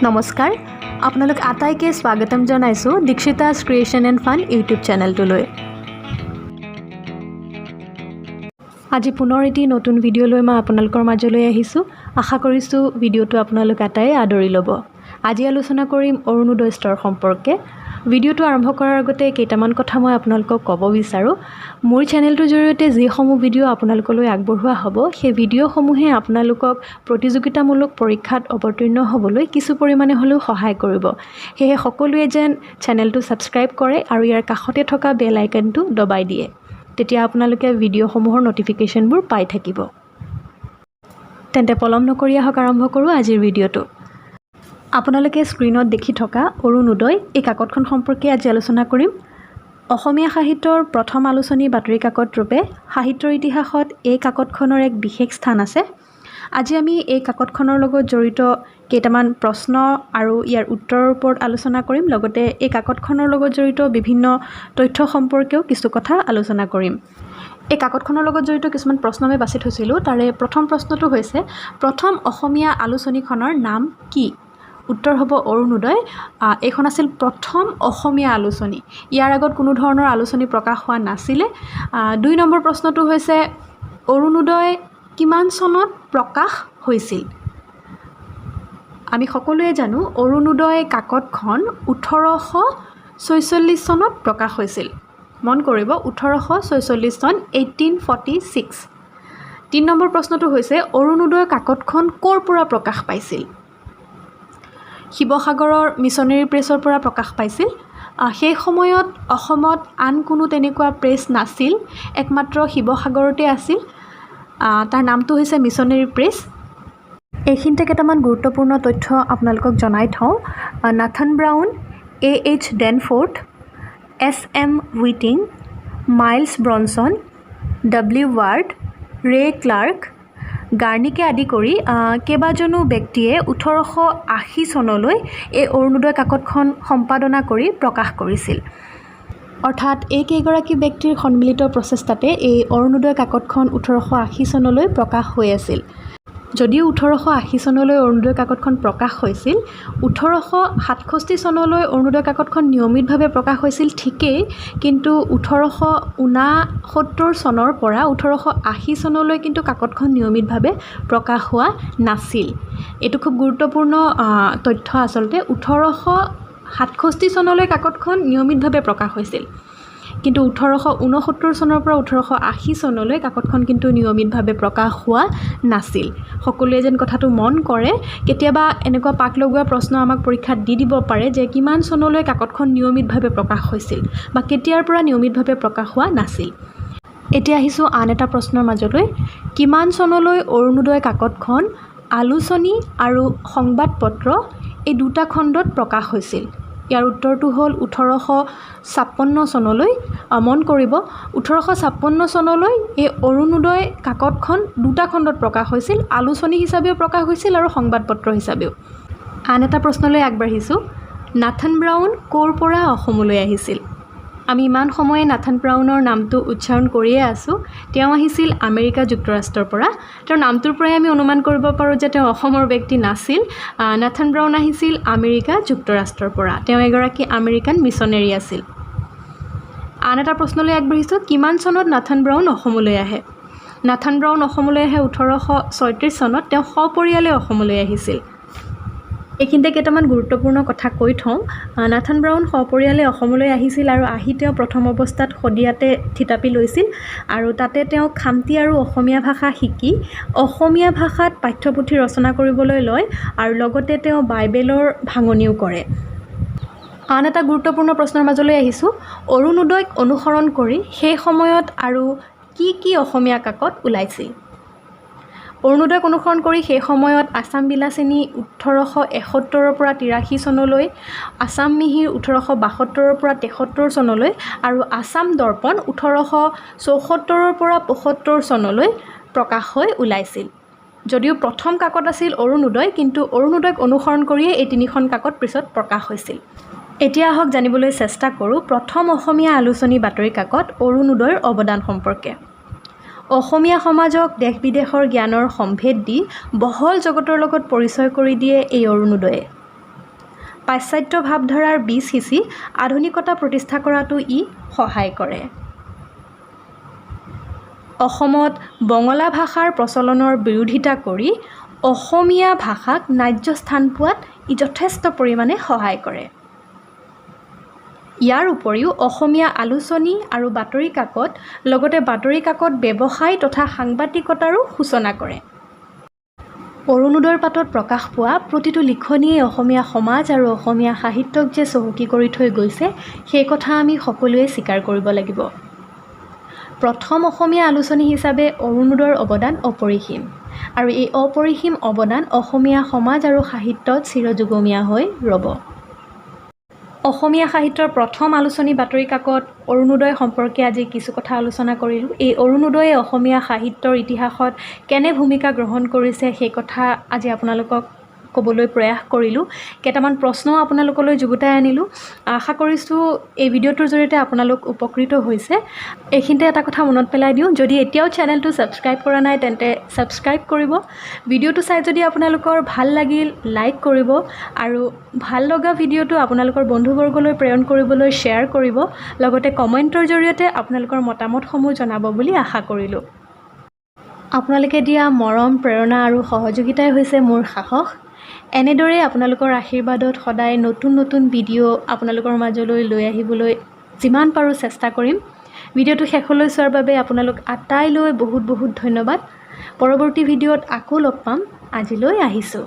নমস্কাৰ, আপোনালোক আটাইকে স্বাগতম জনাইছোঁ দীক্ষিতাছ ক্ৰিয়েশ্যন এণ্ড ফান ইউটিউব চেনেলটোলৈ। আজি পুনৰ এটি নতুন ভিডিঅ' লৈ মই আপোনালোকৰ মাজলৈ আহিছোঁ। আশা কৰিছোঁ ভিডিঅ'টো আপোনালোক আটায়ে আদৰি ল'ব। আজি আলোচনা কৰিম অৰুণোদয় স্তৰ সম্পৰ্কে। ভিডিঅ'টো আৰম্ভ কৰাৰ আগতে কেইটামান কথা মই আপোনালোকক ক'ব বিচাৰোঁ। মোৰ চেনেলটোৰ জৰিয়তে যিসমূহ ভিডিঅ' আপোনালোকলৈ আগবঢ়োৱা হ'ব, সেই ভিডিঅ'সমূহে আপোনালোকক প্ৰতিযোগিতামূলক পৰীক্ষাত অৱতীৰ্ণ হ'বলৈ কিছু পৰিমাণে হ'লেও সহায় কৰিব। সেয়েহে সকলোৱে যেন চেনেলটো ছাবস্ক্ৰাইব কৰে আৰু ইয়াৰ কাষতে থকা বেল আইকনটো দবাই দিয়ে, তেতিয়া আপোনালোকে ভিডিঅ'সমূহৰ ন'টিফিকেশ্যনবোৰ পাই থাকিব। তেন্তে পলম নকৰি আহক, আৰম্ভ কৰোঁ আজিৰ ভিডিঅ'টো। আপোনালোকে স্ক্ৰীণত দেখি থকা অৰুণোদয় এই কাকতখন সম্পৰ্কে আজি আলোচনা কৰিম। অসমীয়া সাহিত্যৰ প্ৰথম আলোচনী বাতৰি কাকত ৰূপে সাহিত্যৰ ইতিহাসত এই কাকতখনৰ এক বিশেষ স্থান আছে। আজি আমি এই কাকতখনৰ লগত জড়িত কেইটামান প্ৰশ্ন আৰু ইয়াৰ উত্তৰৰ ওপৰত আলোচনা কৰিম। লগতে এই কাকতখনৰ লগত জড়িত বিভিন্ন তথ্য সম্পৰ্কেও কিছু কথা আলোচনা কৰিম। এই কাকতখনৰ লগত জড়িত কিছুমান প্ৰশ্ন আমি বাছি থৈছিলোঁ। তাৰে প্ৰথম প্ৰশ্নটো হৈছে, প্ৰথম অসমীয়া আলোচনীখনৰ নাম কি? উত্তৰ হ'ব অৰুণোদয়। এইখন আছিল প্ৰথম অসমীয়া আলোচনী। ইয়াৰ আগত কোনো ধৰণৰ আলোচনী প্ৰকাশ হোৱা নাছিলে। 2 নম্বৰ প্ৰশ্নটো হৈছে, অৰুণোদয় কিমান চনত প্ৰকাশ হৈছিল? আমি সকলোৱে জানো, অৰুণোদয় কাকতখন 1846 চনত প্ৰকাশ হৈছিল। মন কৰিব, 1846 চন, 1846। 3 নম্বৰ প্ৰশ্নটো হৈছে, অৰুণোদয় কাকতখন ক'ৰ পৰা প্ৰকাশ পাইছিল? শিৱসাগৰৰ মিছনেৰী প্ৰেছৰ পৰা প্ৰকাশ পাইছিল। সেই সময়ত অসমত আন কোনো তেনেকুৱা প্ৰেছ নাছিল, একমাত্ৰ শিৱসাগৰতে আছিল। তাৰ নামটো হৈছে মিছনেৰী প্ৰেছ। এইখিনিতে কেইটামান গুৰুত্বপূৰ্ণ তথ্য আপোনালোকক জনাই থওঁ। Nathan brown, A H Danforth, S M Whiting, miles Bronson, W ward, ৰে ক্লাৰ্ক, গাৰ্নিকে আদি কৰি কেইবাজনো ব্যক্তিয়ে 1880 চনলৈ এই অৰুণোদয় কাকতখন সম্পাদনা কৰি প্ৰকাশ কৰিছিল। অৰ্থাৎ এই কেইগৰাকী ব্যক্তিৰ সন্মিলিত প্ৰচেষ্টাতে এই অৰুণোদয় কাকতখন 1880 চনলৈ প্ৰকাশ হৈ আছিল। যদিও 1880 চনলৈ অৰুণোদয় কাকতখন প্ৰকাশ হৈছিল, 1867 চনলৈ অৰুণোদয় কাকতখন নিয়মিতভাৱে প্ৰকাশ হৈছিল ঠিকেই, কিন্তু 1869 চনৰ পৰা 1880 চনলৈ কিন্তু কাকতখন নিয়মিতভাৱে প্ৰকাশ হোৱা নাছিল। এইটো খুব গুৰুত্বপূৰ্ণ তথ্য। আচলতে 1867 চনলৈ কাকতখন নিয়মিতভাৱে প্ৰকাশ হৈছিল, কিন্তু 1869 চনৰ পৰা 1880 চনলৈ কাকতখন কিন্তু নিয়মিতভাৱে প্ৰকাশ হোৱা নাছিল। সকলোৱে যেন কথাটো মন কৰে। কেতিয়াবা এনেকুৱা পাক লগোৱা প্ৰশ্ন আমাক পৰীক্ষাত দি দিব পাৰে যে কিমান চনলৈ কাকতখন নিয়মিতভাৱে প্ৰকাশ হৈছিল বা কেতিয়াৰ পৰা নিয়মিতভাৱে প্ৰকাশ হোৱা নাছিল। এতিয়া আহিছোঁ আন এটা প্ৰশ্নৰ মাজলৈ। কিমান চনলৈ অৰুণোদয় কাকতখন আলোচনী আৰু সংবাদপত্ৰ এই দুটা খণ্ডত প্ৰকাশ হৈছিল? ইয়াৰ উত্তৰটো হ'ল 1856 চনলৈ। মন কৰিব, 1856 চনলৈ এই অৰুণোদয় কাকতখন দুটা খণ্ডত প্ৰকাশ হৈছিল, আলোচনী হিচাপেও প্ৰকাশ হৈছিল আৰু সংবাদপত্ৰ হিচাপেও। আন এটা প্ৰশ্নলৈ আগবাঢ়িছোঁ। নাথন ব্ৰাউন ক'ৰ পৰা অসমলৈ আহিছিল? আমি ইমান সময়ে নাথন ব্ৰাউনৰ নামটো উচ্চাৰণ কৰিয়ে আছোঁ। তেওঁ আহিছিল আমেৰিকা যুক্তৰাষ্ট্ৰৰ পৰা। তেওঁৰ নামটোৰ পৰাই আমি অনুমান কৰিব পাৰোঁ যে তেওঁ অসমৰ ব্যক্তি নাছিল। নাথন ব্ৰাউন আহিছিল আমেৰিকা যুক্তৰাষ্ট্ৰৰ পৰা। তেওঁ এগৰাকী আমেৰিকান মিছনেৰী আছিল। আন এটা প্ৰশ্নলৈ আগবাঢ়িছোঁ। কিমান চনত নাথন ব্ৰাউন অসমলৈ আহে? নাথন ব্ৰাউন অসমলৈ আহে 1836 চনত। তেওঁ সপৰিয়ালে অসমলৈ আহিছিল। এইখিনিতে কেইটামান গুৰুত্বপূৰ্ণ কথা কৈ থওঁ। নাথন ব্ৰাউন সপৰিয়ালে অসমলৈ আহিছিল আৰু আহি তেওঁ প্ৰথম অৱস্থাত শদিয়াতে থিতাপি লৈছিল আৰু তাতে তেওঁ খামতি আৰু অসমীয়া ভাষা শিকি অসমীয়া ভাষাত পাঠ্যপুথি ৰচনা কৰিবলৈ লয় আৰু লগতে তেওঁ বাইবেলৰ ভাঙনিও কৰে। আন এটা গুৰুত্বপূৰ্ণ প্ৰশ্নৰ মাজলৈ আহিছোঁ। অৰুণোদয়ক অনুসৰণ কৰি সেই সময়ত আৰু কি কি অসমীয়া কাকত ওলাইছিল? অৰুণোদয়ক অনুসৰণ কৰি সেই সময়ত আছাম বিলাসিনী 1871ৰ পৰা 83 চনলৈ, আছাম মিহিৰ 1872ৰ পৰা 73 চনলৈ আৰু আছাম দৰ্পণ 1874ৰ পৰা 75 চনলৈ প্ৰকাশ হৈ ওলাইছিল। যদিও প্ৰথম কাকত আছিল অৰুণোদয়, কিন্তু অৰুণোদয়ক অনুসৰণ কৰিয়ে এই তিনিখন কাকত পিছত প্ৰকাশ হৈছিল। এতিয়া আহক জানিবলৈ চেষ্টা কৰোঁ প্ৰথম অসমীয়া আলোচনী বাতৰি কাকত অৰুণোদয়ৰ অৱদান সম্পৰ্কে। অসমীয়া সমাজক দেশ বিদেশৰ জ্ঞানৰ সম্ভেদ দি বহল জগতৰ লগত পৰিচয় কৰি দিয়ে এই অৰুণোদয়ে। পাশ্চাত্য ভাৱধাৰাৰ বীজ সিঁচি আধুনিকতা প্ৰতিষ্ঠা কৰাতো ই সহায় কৰে। অসমত বঙলা ভাষাৰ প্ৰচলনৰ বিৰোধিতা কৰি অসমীয়া ভাষাক ন্যায্য স্থান পোৱাত ই যথেষ্ট পৰিমাণে সহায় কৰে। ইয়াৰ উপৰিও অসমীয়া আলোচনী আৰু বাতৰি কাকত, লগতে বাতৰি কাকত ব্যৱসায় তথা সাংবাদিকতাৰো সূচনা কৰে। অৰুণোদয়ৰ পাতত প্ৰকাশ পোৱা প্ৰতিটো লিখনিয়েই অসমীয়া সমাজ আৰু অসমীয়া সাহিত্যক যে চহকী কৰি থৈ গৈছে, সেই কথা আমি সকলোৱে স্বীকাৰ কৰিব লাগিব। প্ৰথম অসমীয়া আলোচনী হিচাপে অৰুণোদয়ৰ অৱদান অপৰিসীম আৰু এই অপৰিসীম অৱদান অসমীয়া সমাজ আৰু সাহিত্যত চিৰযুগমীয়া হৈ ৰ'ব। অসমীয়া সাহিত্যৰ প্ৰথম আলোচনী বাতৰি কাকত অৰুণোদয় সম্পৰ্কে আজি কিছু কথা আলোচনা কৰিলোঁ। এই অৰুণোদয়ে অসমীয়া সাহিত্যৰ ইতিহাসত কেনে ভূমিকা গ্ৰহণ কৰিছে, সেই কথা আজি আপোনালোকক ক'বলৈ প্ৰয়াস কৰিলোঁ। কেইটামান প্ৰশ্নও আপোনালোকলৈ যুগুতাই আনিলোঁ। আশা কৰিছোঁ এই ভিডিঅ'টোৰ জৰিয়তে আপোনালোক উপকৃত হৈছে। এইখিনিতে এটা কথা মনত পেলাই দিওঁ, যদি এতিয়াও চেনেলটো ছাবস্ক্ৰাইব কৰা নাই, তেন্তে ছাবস্ক্ৰাইব কৰিব। ভিডিঅ'টো চাই যদি আপোনালোকৰ ভাল লাগিল, লাইক কৰিব আৰু ভাল লগা ভিডিঅ'টো আপোনালোকৰ বন্ধুবৰ্গলৈ প্ৰেৰণ কৰিবলৈ শ্বেয়াৰ কৰিব। লগতে কমেণ্টৰ জৰিয়তে আপোনালোকৰ মতামতসমূহ জনাব বুলি আশা কৰিলোঁ। আপোনালোকে দিয়া মৰম, প্ৰেৰণা আৰু সহযোগিতাই হৈছে মোৰ সাহস। এনেদৰেই আপোনালোকৰ আশীৰ্বাদত সদায় নতুন নতুন ভিডিঅ' আপোনালোকৰ মাজলৈ লৈ আহিবলৈ যিমান পাৰোঁ চেষ্টা কৰিম। ভিডিঅ'টো শেষলৈ চোৱাৰ বাবে আপোনালোক আটাইলৈ বহুত বহুত ধন্যবাদ। পৰৱৰ্তী ভিডিঅ'ত আকৌ লগ পাম। আজিলৈ আহিছোঁ।